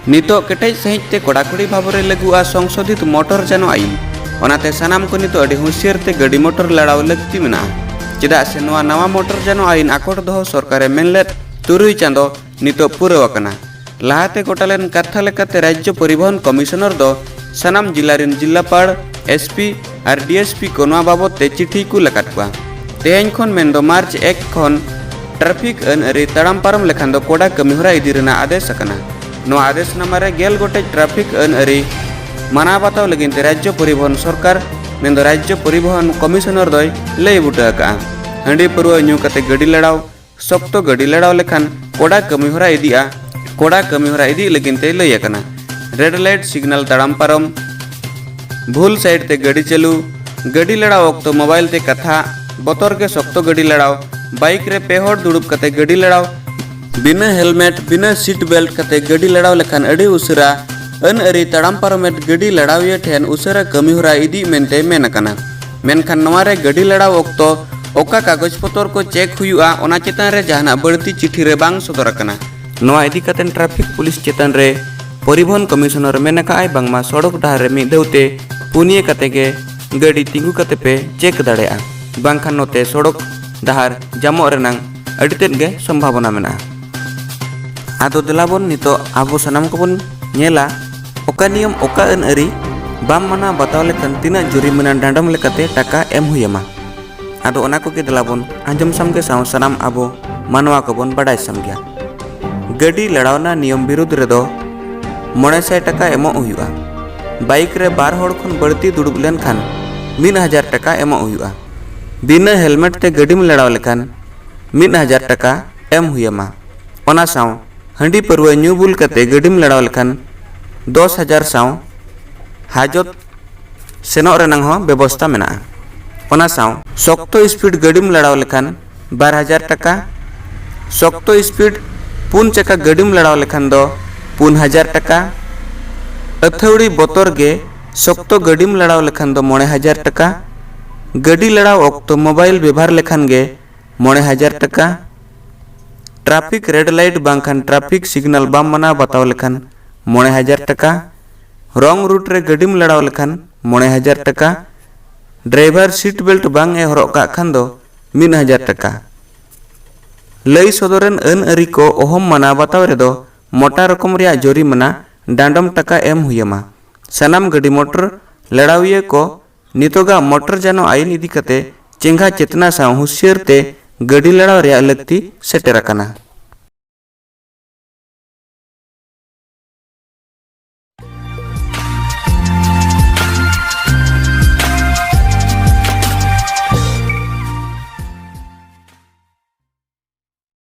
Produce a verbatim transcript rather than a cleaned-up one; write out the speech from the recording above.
ᱱᱤᱛᱚᱜ ᱠᱮᱴᱮᱡ ᱥᱟᱹᱦᱤᱡ ᱛᱮ ᱠᱚᱲᱟᱠᱩᱲᱤ ᱵᱷᱟᱵᱚ ᱨᱮ ᱞᱟᱹᱜᱩᱜᱼᱟ ᱥᱚᱝᱥᱳᱫᱷᱤᱛ ᱢᱚᱴᱚᱨ ᱡᱟᱱᱚ ᱟᱭᱤᱱ᱾ ᱚᱱᱟᱛᱮ ᱥᱟᱱᱟᱢ ᱠᱚ ᱱᱤᱛᱚᱜ ᱟᱹᱰᱤ ᱦᱩᱸᱥᱤᱭᱟᱹᱨ ᱛᱮ ᱜᱟᱹᱰᱤ ᱢᱚᱴᱚᱨ ᱞᱟᱲᱟᱣ ᱞᱟᱹᱠᱛᱤ ᱢᱮᱱᱟᱜᱼᱟ, ᱪᱮᱫᱟᱜ ᱥᱮ ᱱᱚᱣᱟ ᱱᱟᱣᱟ ᱢᱚᱴᱚᱨ ᱡᱟᱱᱚ ᱟᱭᱤᱱ ᱟᱠᱚᱴ ᱫᱚᱦᱚ ᱥᱚᱨᱠᱟᱨᱮ ᱢᱮᱱ ᱞᱮᱫ ᱛᱩᱨᱩᱭ ᱪᱟᱸᱫᱚ ᱱᱤᱛᱚᱜ ᱯᱩᱨᱟᱹᱣ ᱟᱠᱟᱱᱟ᱾ ᱞᱟᱦᱟᱛᱮ ᱜᱚᱴᱟ ᱞᱮᱱ ᱠᱟᱛᱷᱟ ᱞᱮᱠᱟᱛᱮ ᱨᱟᱡᱽᱡᱚ ᱯᱚᱨᱤᱵᱚᱦᱚᱱ ᱠᱚᱢᱤᱥᱚᱱᱟᱨ ᱫᱚ ᱥᱟᱱᱟᱢ ᱡᱤᱞᱟ ᱨᱤᱱ ᱡᱤᱞᱟᱯᱟᱲ, ᱮᱥᱯᱤ ᱟᱨ ᱰᱤᱮᱥᱯᱤ ᱠᱚ ᱱᱚᱣᱟ ᱵᱟᱵᱚᱛ ᱛᱮ ᱪᱤᱴᱷᱤ ᱠᱩᱞ ᱟᱠᱟᱫ ᱠᱚᱣᱟ᱾ ᱛᱮᱦᱮᱧ ᱠᱷᱚᱱ ᱢᱮᱱᱫᱚ ᱢᱟᱨᱪ ᱮᱠ ᱠᱷᱚᱱ ᱴᱨᱟᱯᱷᱤᱠ ᱟᱹᱱ ᱟᱹᱨᱤ ᱛᱟᱲᱟᱢ ᱯᱟᱨᱚᱢ ᱞᱮᱠᱷᱟᱱ ᱫᱚ ᱠᱚᱰᱟ ᱠᱟᱹᱢᱤ ᱦᱚᱨᱟ ᱤᱫᱤ ᱨᱮᱱᱟᱜ ᱟᱫᱮᱥ ᱟᱠᱟᱱᱟ᱾ ᱱᱚᱣᱟ ᱟᱫᱮᱥ ᱱᱟᱢᱟ ᱨᱮ ᱜᱮᱞ ᱜᱚᱴᱮᱡ ᱴᱨᱟᱯᱷᱤᱠ ᱟᱹᱱ ᱟᱹᱨᱤ ᱢᱟᱱᱟᱣ ᱵᱟᱛᱟᱣ ᱞᱟᱹᱜᱤᱫ ᱛᱮ ᱨᱟᱡᱽᱡᱚ ᱯᱚᱨᱤᱵᱚᱦᱚᱱ ᱥᱚᱨᱠᱟᱨ ᱢᱮᱱᱫᱚ ᱨᱟᱡᱽᱡᱚ ᱯᱚᱨᱤᱵᱚᱦᱚᱱ ᱠᱚᱢᱤᱥᱚᱱᱟᱨ ᱫᱚᱭ ᱞᱟᱹᱭ ᱵᱩᱴᱟᱹ ᱟᱠᱟᱫᱼᱟ᱾ ᱦᱟᱺᱰᱤ ᱯᱟᱹᱨᱣᱟᱹ ᱧᱩ ᱠᱟᱛᱮ ᱜᱟᱹᱰᱤ ᱞᱟᱲᱟᱣ, ᱥᱚᱠᱛᱚ ᱜᱟᱹᱰᱤ ᱞᱟᱲᱟᱣ ᱞᱮᱠᱷᱟᱱ ᱠᱚᱰᱟ ᱠᱟᱹᱢᱤ ᱦᱚᱨᱟ ᱤᱫᱤᱜᱼᱟ᱾ ᱠᱚᱰᱟ ᱠᱟᱹᱢᱤ ᱦᱚᱨᱟ ᱤᱫᱤᱜ ᱞᱟᱹᱜᱤᱫ ᱛᱮ ᱞᱟᱹᱭ ᱟᱠᱟᱱᱟ᱾ ᱨᱮᱰ ᱞᱟᱭᱤᱴ ᱥᱤᱜᱽᱱᱟᱞ ᱛᱟᱲᱟᱢ ᱯᱟᱨᱚᱢ, ᱵᱷᱩᱞ ᱥᱟᱭᱤᱰ ᱛᱮ ᱜᱟᱹᱰᱤ ᱪᱟᱹᱞᱩ, ᱜᱟᱹᱰᱤ ᱞᱟᱲᱟᱣ ᱚᱠᱛᱚ ᱢᱳᱵᱟᱭᱤᱞ ᱛᱮ ᱠᱟᱛᱷᱟ, ᱵᱚᱛᱚᱨ ᱜᱮ ᱥᱚᱠᱛᱚ ᱜᱟᱹᱰᱤ ᱞᱟᱲᱟᱣ, ᱵᱟᱭᱤᱠ ᱨᱮ ᱯᱮ ᱦᱚᱲ ᱫᱩᱲᱩᱵ ᱠᱟᱛᱮ ᱜᱟᱹᱰᱤ ᱞᱟᱲᱟᱣ, ᱵᱤᱱᱟᱹ ᱦᱮᱞᱢᱮᱴ, ᱵᱤᱱᱟᱹ ᱥᱤᱴ ᱵᱮᱞᱴ ᱠᱟᱛᱮ ᱜᱟᱹᱰᱤ ᱞᱟᱲᱟᱣ ᱞᱮᱠᱷᱟᱱ ᱟᱹᱰᱤ ᱩᱥᱟᱹᱨᱟ ᱟᱹᱱ ᱟᱹᱨᱤ ᱛᱟᱲᱟᱢ ᱯᱟᱨᱚᱢᱮᱫ ᱜᱟᱹᱰᱤ ᱞᱟᱲᱟᱣᱤᱭᱟᱹ ᱴᱷᱮᱱ ᱩᱥᱟᱹᱨᱟ ᱠᱟᱹᱢᱤ ᱦᱚᱨᱟ ᱤᱫᱤᱜ ᱢᱮᱱᱛᱮ ᱢᱮᱱ ᱟᱠᱟᱱᱟ᱾ ᱢᱮᱱᱠᱷᱟᱱ ᱱᱚᱣᱟ ᱨᱮ ᱜᱟᱹᱰᱤ ᱞᱟᱲᱟᱣ ᱚᱠᱛᱚ ᱚᱠᱟ ᱠᱟᱜᱚᱡᱽ ᱯᱚᱛᱚᱨ ᱠᱚ ᱪᱮᱠ ᱦᱩᱭᱩᱜᱼᱟ, ᱚᱱᱟ ᱪᱮᱛᱟᱱ ᱨᱮ ᱡᱟᱦᱟᱱᱟᱜ ᱵᱟᱹᱲᱛᱤ ᱪᱤᱴᱷᱤ ᱨᱮ ᱵᱟᱝ ᱥᱚᱫᱚᱨ ᱟᱠᱟᱱᱟ᱾ ᱱᱚᱣᱟ ᱤᱫᱤ ᱠᱟᱛᱮ ᱴᱨᱟᱯᱷᱤᱠ ᱯᱩᱞᱤᱥ ᱪᱮᱛᱟᱱ ᱨᱮ ᱯᱚᱨᱤᱵᱚᱦᱚᱱ ᱠᱚᱢᱤᱥᱚᱱᱟᱨ ᱢᱮᱱ ᱟᱠᱟᱫᱼᱟᱭ ᱵᱟᱝᱢᱟ ᱥᱚᱲᱚᱠ ᱰᱟᱦᱟᱨ ᱨᱮ ᱢᱤᱫ ᱫᱷᱟᱣ ᱛᱮ ᱯᱩᱱᱭᱟᱹ ᱠᱟᱛᱮ ᱜᱮ ᱜᱟᱹᱰᱤ ᱛᱤᱸᱜᱩ ᱠᱟᱛᱮ ᱯᱮ ᱪᱮᱠ ᱫᱟᱲᱮᱭᱟᱜᱼᱟ, ᱵᱟᱝᱠᱷᱟᱱ ᱱᱚᱛᱮ ᱥᱚᱲᱚᱠ ᱰᱟᱦᱟᱨ ᱡᱟᱢᱚᱜ ᱨᱮᱱᱟᱝ ᱟᱹᱰᱤ ᱛᱮᱫ ᱜᱮ ᱥᱚᱢᱵᱷᱟᱵᱚᱱᱟ ᱢᱮᱱᱟᱜᱼᱟ᱾ ᱟᱫᱚ ᱫᱮᱞᱟ ᱵᱚᱱ ᱱᱤᱛᱚᱜ ᱟᱵᱚ ᱥᱟᱱᱟᱢ ᱠᱚᱵᱚᱱ ᱧᱮᱞᱟ ᱚᱠᱟ ᱱᱤᱭᱚᱢ, ᱚᱠᱟ ᱟᱹᱱ ᱟᱹᱨᱤ ᱵᱟᱢ ᱢᱟᱱᱟᱣ ᱵᱟᱛᱟᱣ ᱞᱮᱠᱷᱟᱱ ᱛᱤᱱᱟᱹᱜ ᱡᱩᱨᱤᱢᱟᱱᱟ ᱰᱟᱸᱰᱚᱢ ᱞᱮᱠᱟᱛᱮ ᱴᱟᱠᱟ ᱮᱢ ᱦᱩᱭ ᱟᱢᱟ᱾ ᱟᱫᱚ ᱚᱱᱟ ᱠᱚᱜᱮ ᱫᱮᱞᱟ ᱵᱚᱱ ᱟᱸᱡᱚᱢ ᱥᱟᱢᱜᱮ ᱥᱟᱶ ᱥᱟᱱᱟᱢ ᱟᱵᱚ ᱢᱟᱱᱣᱟ ᱠᱚᱵᱚᱱ ᱵᱟᱰᱟᱭ ᱥᱟᱢᱜᱮᱭᱟ᱾ ᱜᱟᱹᱰᱤ ᱞᱟᱲᱟᱣᱱᱟ ᱱᱤᱭᱚᱢ ᱵᱤᱨᱩᱫᱽ ᱨᱮᱫᱚ ᱢᱚᱬᱮ ᱥᱟᱭ ᱴᱟᱠᱟ ᱮᱢᱚᱜ ᱦᱩᱭᱩᱜᱼᱟ᱾ ᱵᱟᱭᱤᱠ ᱨᱮ ᱵᱟᱨ ᱦᱚᱲ ᱠᱷᱚᱱ ᱵᱟᱹᱲᱛᱤ ᱫᱩᱲᱩᱵ ᱞᱮᱱᱠᱷᱟᱱ ᱢᱤᱫ ᱦᱟᱡᱟᱨ ᱴᱟᱠᱟ ᱮᱢᱚᱜ ᱦᱩᱭᱩᱜᱼᱟ᱾ ᱵᱤᱱᱟᱹ ᱦᱮᱞᱢᱮᱴ ᱛᱮ ᱜᱟᱹᱰᱤᱢ ᱞᱟᱲᱟᱣ ᱞᱮᱠᱷᱟᱱ ᱢᱤᱫ ᱦᱟᱡᱟᱨ ᱴᱟᱠᱟ ᱮᱢ ᱦᱩᱭ ᱟᱢᱟ᱾ ᱚᱱᱟ ᱥᱟᱶ ᱦᱟᱺᱰᱤ ᱯᱟᱹᱨᱣᱟᱹ ᱧᱩ ᱵᱩᱞ ᱠᱟᱛᱮ ᱜᱟᱹᱰᱤᱢ ᱞᱟᱲᱟᱣ ᱞᱮᱠᱷᱟᱱ ᱫᱚᱥ ᱦᱟᱡᱟᱨ ᱥᱟᱶ ᱦᱟᱡᱚᱛ ᱥᱮᱱᱚᱜ ᱨᱮᱱᱟᱝ ᱦᱚᱸ ᱵᱮᱵᱚᱥᱛᱟ ᱢᱮᱱᱟᱜᱼᱟ᱾ ᱚᱱᱟ ᱥᱟᱶ ᱥᱚᱠᱛᱚ ᱥᱯᱤᱰ ᱜᱟᱹᱰᱤᱢ ᱞᱟᱲᱟᱣ ᱞᱮᱠᱷᱟᱱ ᱵᱟᱨ ᱦᱟᱡᱟᱨ ᱴᱟᱠᱟ, ᱥᱚᱠᱛᱚ ᱥᱯᱤᱰ ᱯᱩᱱ ᱪᱟᱠᱟ ᱜᱟᱹᱰᱤᱢ ᱞᱟᱲᱟᱣ ᱞᱮᱠᱷᱟᱱ ᱫᱚ ᱯᱩᱱ ᱦᱟᱡᱟᱨ ᱴᱟᱠᱟ, ᱟᱹᱛᱷᱟᱹᱣᱲᱤ ᱵᱚᱛᱚᱨ ᱜᱮ ᱥᱚᱠᱛᱚ ᱜᱟᱹᱰᱤᱢ ᱞᱟᱲᱟᱣ ᱞᱮᱠᱷᱟᱱ ᱫᱚ ᱢᱚᱬᱮ ᱦᱟᱡᱟᱨ ᱴᱟᱠᱟ, ᱜᱟᱹᱰᱤ ᱞᱟᱲᱟᱣ ᱚᱠᱛᱚ ᱢᱳᱵᱟᱭᱤᱞ ᱵᱮᱵᱷᱟᱨ ᱞᱮᱠᱷᱟᱱ ᱜᱮ ᱢᱚᱬᱮ ᱦᱟᱡᱟᱨ ᱴᱟᱠᱟ, ᱴᱨᱟᱯᱷᱤᱠ ᱨᱮᱰ ᱞᱟᱭᱤᱴ ᱵᱟᱝᱠᱷᱟᱱ ᱴᱨᱟᱯᱷᱤᱠ ᱥᱤᱜᱽᱱᱟᱞ ᱵᱟᱢ ᱢᱟᱱᱟᱣ ᱵᱟᱛᱟᱣ ᱞᱮᱠᱷᱟᱱ ᱢᱚᱬᱮ ᱦᱟᱡᱟᱨ ᱴᱟᱠᱟ, ᱨᱚᱝ ᱨᱩᱴ ᱨᱮ ᱜᱟᱹᱰᱤᱢ ᱞᱟᱲᱟᱣ ᱞᱮᱠᱷᱟᱱ ᱢᱚᱬᱮ ᱦᱟᱡᱟᱨ ᱴᱟᱠᱟ, ᱰᱨᱟᱭᱵᱷᱟᱨ ᱥᱤᱴ ᱵᱮᱞᱴ ᱵᱟᱝ ᱮ ᱦᱚᱨᱚᱜ ᱠᱟᱜ ᱠᱷᱟᱱ ᱫᱚ ᱢᱤᱫ ᱦᱟᱡᱟᱨ ᱴᱟᱠᱟ᱾ ᱞᱟᱹᱭ ᱥᱚᱫᱚᱨᱮᱱ ᱟᱹᱱ ᱟᱹᱨᱤ ᱠᱚ ᱚᱦᱚᱢ ᱢᱟᱱᱟᱣ ᱵᱟᱛᱟᱣ ᱨᱮᱫᱚ ᱢᱚᱴᱟ ᱨᱚᱠᱚᱢ ᱨᱮᱭᱟᱜ ᱡᱚᱨᱤᱢᱟᱱᱟ ᱰᱟᱸᱰᱚᱢ ᱴᱟᱠᱟ ᱮᱢ ᱦᱩᱭ ᱟᱢᱟ᱾ ᱥᱟᱱᱟᱢ ᱜᱟᱹᱰᱤ ᱢᱚᱴᱚᱨ ᱞᱟᱲᱟᱣᱤᱭᱟᱹ ᱠᱚ ᱱᱤᱛᱚᱜᱟᱜ ᱢᱚᱴᱚᱨ ᱡᱟᱱᱚ ᱟᱭᱤᱱ ᱤᱫᱤ ᱠᱟᱛᱮ ᱪᱮᱸᱜᱷᱟ ᱪᱮᱛᱱᱟ ᱥᱟᱶ ᱦᱩᱸᱥᱤᱭᱟᱹᱨ ᱛᱮ ᱜᱟᱹᱰᱤ ᱞᱟᱲᱟᱣ ᱨᱮᱭᱟᱜ ᱞᱟᱹᱠᱛᱤ ᱥᱮᱴᱮᱨ ᱟᱠᱟᱱᱟ᱾